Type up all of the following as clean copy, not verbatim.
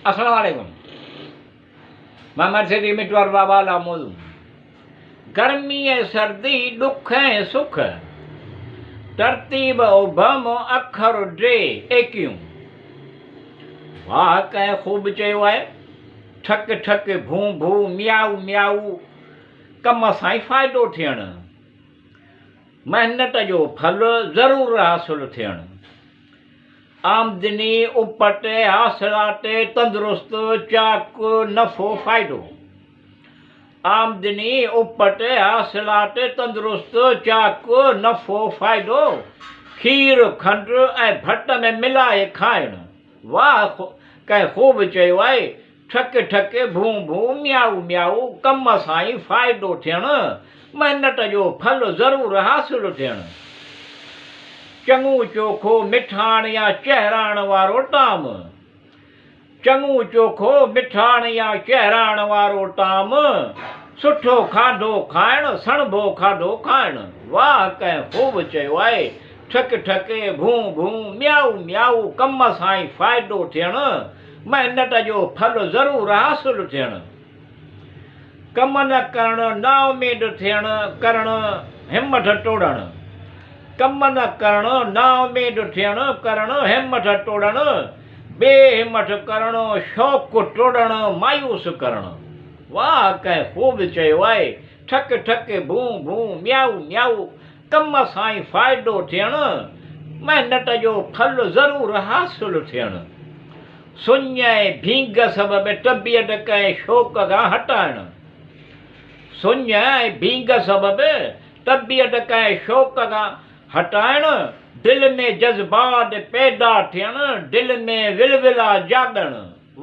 السلام عليڪم مان مرشدي مٽوار بابا لا موضوع گرمي ۽ سردي ڏک ۽ سک ترتيب ابهم اکر ڊي ايڪيون واهه ڪنهن خوب چيو آهي ٺڪ ٺڪ ڀون ڀون ميائو ميائو ڪم سان ئي فائدو ٿيڻ محنت جو ڦل ضرور حاصل ٿيڻ آمدني، اپٽ، حاصلات، تندرست، چاڪ، نفعو، فائدو. آمدني، اپٽ، حاصلات، تندرست، چاڪ، نفعو، فائدو، کير، کنڊ ۽ ڀٽ ۾ ملائي کائڻ. واهه ڪنهن خوب چيو آهي، ٺڪ ٺڪ، ڀون ڀون، ميائو ميائو، ڪم سان ئي فائدو ٿيڻ، محنت جو ڦل ضرور حاصل ٿيڻ. چڱو چوکو مٺاڻ يا چهراڻ وارو ٽام. چڱو چوکو مٺاڻ يا چهراڻ وارو ٽام، سٺو کاڌو کائڻ، سڻڀو کاڌو کائڻ. واهه ڪنهن خوب چيو آهي، ٺڪ ٺڪ، ڀون ڀون، ميائو ميائو، ڪم سان ئي فائدو ٿيڻ، محنت جو ڦل ضرور حاصل ٿيڻ. ڪم نه ڪرڻ، نااميد ٿيڻ، ڪرڻ، همٿ ٽوڙڻ. ڪم نه ڪرڻ، نااميد ٿيڻ، ڪرڻ، همٿ ٽوڙڻ، بي همٿ ڪرڻ، شوق ٽوڙڻ، مايوس ڪرڻ. واهه ڪنهن خوب چيو آهي، ٺڪ ٺڪ، ڀون ڀون، ميائو ميائو، ڪم سان ئي فائدو ٿيڻ، محنت جو ڦل ضرور حاصل ٿيڻ. سڃ ۽ ڀينگ سبب طبيعت ڪنهن شوق کان هٽائڻ. سڃ ۽ ڀينگ سبب طبيعت ڪنهن شوق کان هٽائڻ، دل ۾ جذبات پيدا ٿيڻ، دل ۾ ولولا جاڳڻ.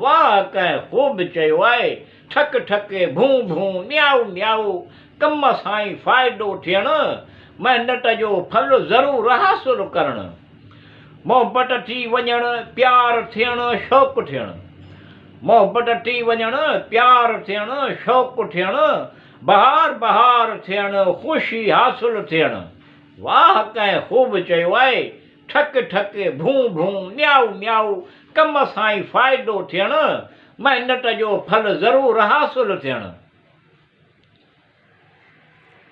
واهه ڪنهن خوب چيو آهي، ٺڪ ٺڪ، ڀون ڀون، ميائو ميائو، ڪم سان ئي فائدو ٿيڻ، محنت جو ڦل ضرور حاصل ڪرڻ. محبت ٿي وڃڻ، پيار ٿيڻ، شوق ٿيڻ. محبت ٿي وڃڻ، پيار ٿيڻ، شوق ٿيڻ، بهار بهار ٿيڻ، خوشي حاصل ٿيڻ. واهه ڪنهن خوب چيو آهي، ٺڪ ٺڪ، ڀون ڀون، ميائو ميائو، ڪم سان ئي فائدو ٿيڻ، محنت جو ڦل ضرور حاصل ٿيڻ.